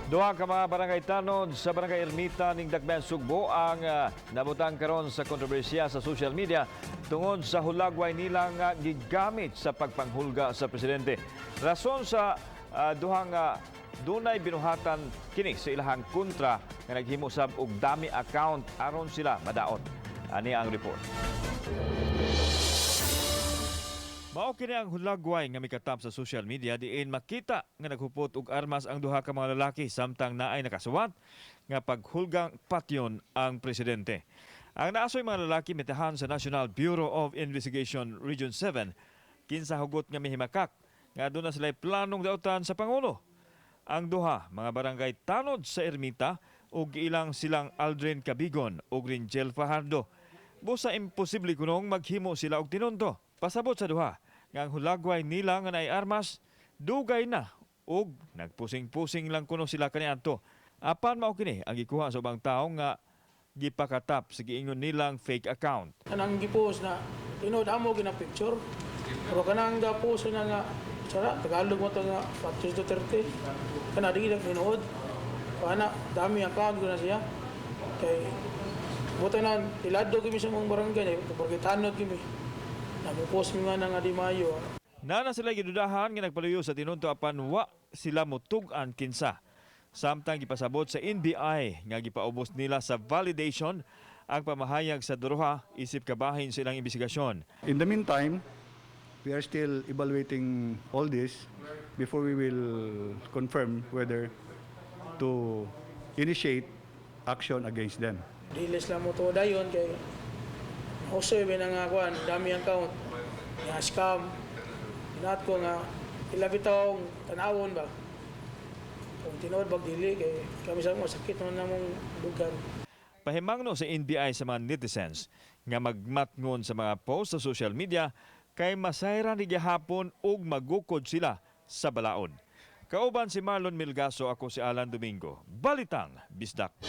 Duha ka mga barangay tanod sa Barangay Ermita ning Dakbayan, Sugbo ang nabutang karon sa kontrobersiya sa social media tungod sa hulagway nilang gigamit sa pagpanghulga sa presidente. Rason sa duhang dunay binuhatan kini sa ilahang kontra nga naghimo sab og dummy account aron sila madaot. Ani ang report. Mao kini ang hulagway nga mikatap sa social media diin makita nga naghupot og armas ang duha ka mga lalaki samtang naay nakasuwat nga paghulgang patyon ang presidente. Ang naasoy mga lalaki mitahan sa National Bureau of Investigation Region 7 kinsa hugot nga mihimakak nga aduna sila planong dautan sa pangulo. Ang duha mga barangay tanod sa Ermita ug ilang silang Aldrin Cabigon ug Ringel Fajardo. Busa imposible kunong maghimo sila og tinunto. Pasabot sa duha nga ang hulagway nila nga naay armas dugay na ug nagpusing-pusing lang kuno sila kaniadto. Apan mao kini ang gikuha sa ubang tawo nga gipakatap sa giingon nilang fake account. Kanang gipost na tinuod amo gina picture. Pero kanang ga-post na nga sara Tagalog mo to nga Patrice Duterte. Kana di na tinuod. Kana dummy account ko na siya. Kay buta na ilado kami sa mga barangay, porque tanod kami. Namo-post mi nga na nga di mayo. Nana sila gidudahan nga nagpaluyo sa tinunto apan wa sila motug-an kinsa. Samtang gipasabot sa NBI nga gipaubos nila sa validation ang pamahayag sa duruha isip kabahin sa ilang investigasyon. In the meantime, we are still evaluating all this before we will confirm whether to initiate action against them. Dili sila mo to dayon kay Jose ba na nga kuan, dummy account nga scam. Inat ko nga ila bitawng tanawon ba. Kung tinuod bag dili kay kami sa mo sakit man namong dugan. Pahimangno sa NBI sa mga netizens nga magmatngon sa mga post sa social media kay masayran ni gihapon ug magukod sila sa balaod. Kauban si Marlon Milgaso, ako si Alan Domingo. Balitang Bisdak.